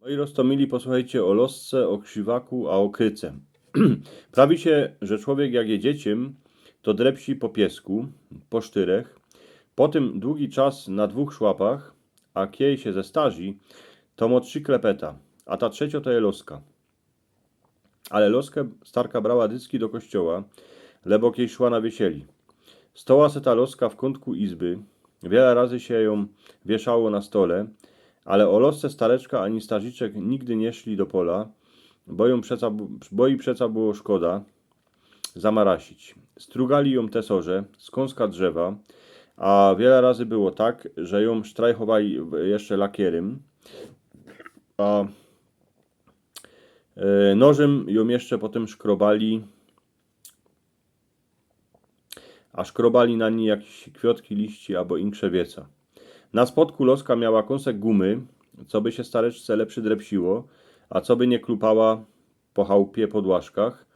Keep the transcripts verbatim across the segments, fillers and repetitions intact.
Oj, roztomili, posłuchejcie ô losce, ô krziwaku, a ô kryce. Prawi sie, że człowiek jak je dzieciym, to drepsi po piesku, po sztyrech, potym dugi czas na dwōch szłapach, a kiej sie zestarzi, to mŏ trzi klepeta, a ta trzecio to je loska. Ale loskã starka brała dycki do kościoła, lebo kiej szła na wiesieli. Stoła se ta loska w kōntku izby, wiela razy sie jōm wieszało na stole, ale ô losce stareczka ani starziczek nigdy niy szli do pola, bo jōm przeca, bo ji przeca było szkoda zamarasić. Strugali jōm tesorze z kōnska drzewa, a wiela razy było tak, że jōm sztrajchowali jeszcze lakierym, a e, nożym jōm jeszcze potym szkrobali, a szkrobali na ni jakeś kwiotki, liści abo inksze wieca. Na spodku loska miała kōnsek gumy, co by sie stareczce lepszy drepsiło, a co by niy klupała po chałpie, po dłaszkach.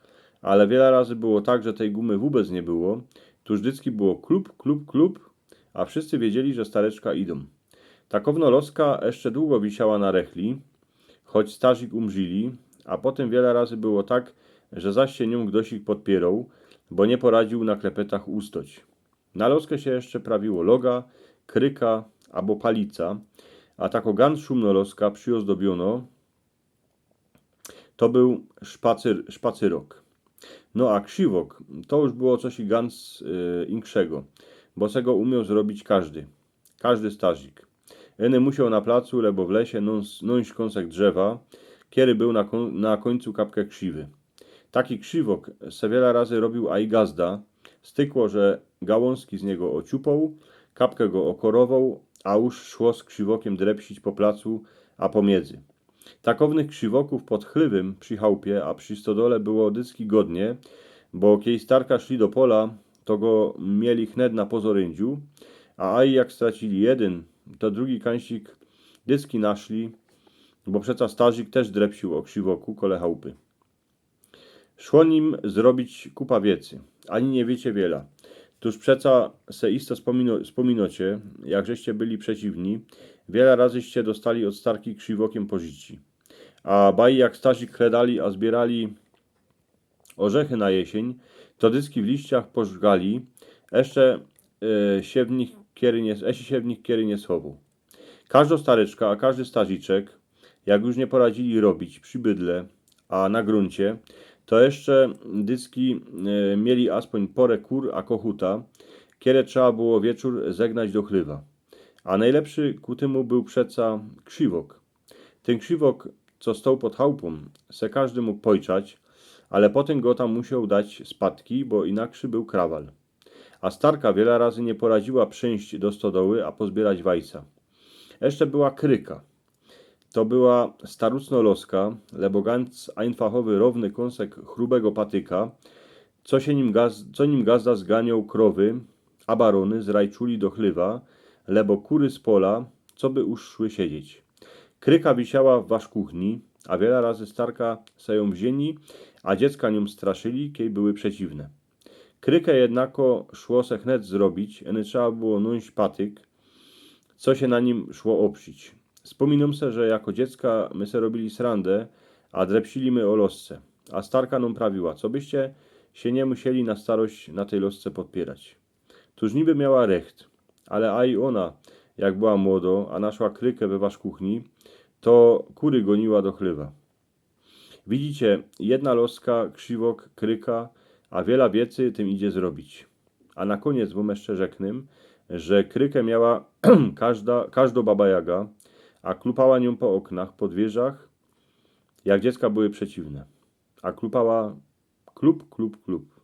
Ale wiela razy było tak, że tyj gumy wōbec niy było. Tuż dycki było klup, klup, klup, a wszyscy wiedzieli, że stareczka idōm. Takowno loska jeszcze dugo wisiała na rechli, choć starzik umrzili, a potym wiela razy było tak, że zaś sie niōm gdosik podpiyroł, bo niy poradziōł na klepetach ustoć. Na loskã sie jeszcze prawiło loga, kryka abo palica, a tako gans szumno loska prziyôzdobiono, to bōł szpacyr, szpacyrok. No a krzywok to już było coś i gans y, inkszego, bo se go umioł zrobić kożdy, kożdy starzik. Iny musioł na placu, lebo w lesie nōns, nōńś kōnsek drzewa, kiery bōł na, kōn- na kōńcu kapkã krziwy. Taki krzywok se wiela razy robiōł aj gazda, stykło, że gałōnski z niego ociupoł, kapkã go okorowoł, a już szło z krziwokiym drepsić po placu, a pomiedzy. Takownych krziwokōw pod chlywym przi chałpie, a przi stodole było dycki godnie, bo kiej starka szli do pola, to go mieli chnet na pozoryndżu, a aj jak stracili jedyn, to drugi kańsik dycki naszli, bo przeca starzik tyż drepsiōł ô krziwoku kole chałpy. Szło nim zrobić kupa wiecy, ani niy wiycie wiela. Tuż przeca se isto spōmino- spōminocie, jak żeście byli przeciwni, wiela razyście dostali ôd starki krziwokiym pożici. A baj jak starzik chledali, a zbiyrali ôrzechy na jesiyń, to dycki w liściach pożgali, jeszcze e, sie w nich kiery niy, jeszcze sie w nich kiery niy schowoł. Kożdo stareczka, a kożdy starziczek, jak już niy poradzili robić przi bydle, a na grōncie, to jeszcze dycki e, mieli aspōń porã kur, a kochuta, kere trzeba było wieczōr zegnać do chlywa. A nojlepszy ku tymu bōł przeca krzywok. Tyn krzywok, co stoł pod chałpōm, se kożdy mōg pojczać, ale potym go tam musioł dać spadki, bo inakszy bōł krawal. A starka wiela razy niy poradziyła prziyńść do stodoły, a pozbiyrać wajca. Jeszcze była kryka. To była starucno loska, lebo gans ajnfachowy, rowny kōnsek chrubego patyka, co sie nim gaz- co nim gazda zganioł krowy, a barōny z rajczuli do chlywa, lebo kury z pola, co by już szły siedzieć. Kryka wisiała w waszkuchni, a wiela razy starka se jōm wziyni, a dziecka niōm straszyli, kiej były przeciwne. Krykã jednako szło se chnet zrobić, iny trzeba było nōńś patyk, co sie na nim szło ôprzeć. Spōminōm se, że jako dziecka my se robiyli srandã, a drepsiyli my ô losce. A starka nōm prawiła, co byście sie niy musieli na starość na tyj losce podpiyrać. Tuż niby miała recht, ale a i ôna, jak była młodo, a naszła krykã we waszkuchni, to kury goniła do chlywa. Widzicie, jedna loska, krzywok, kryka, a wiela wiecy tym idzie zrobić. A na kōniec wōm jeszcze rzeknōm, że krykã miała kożda, kożdo baba jaga, a klupała niōm po ôknach, po dwiyrzach, jak dziecka były przeciwne. A klupała klup, klup, klup.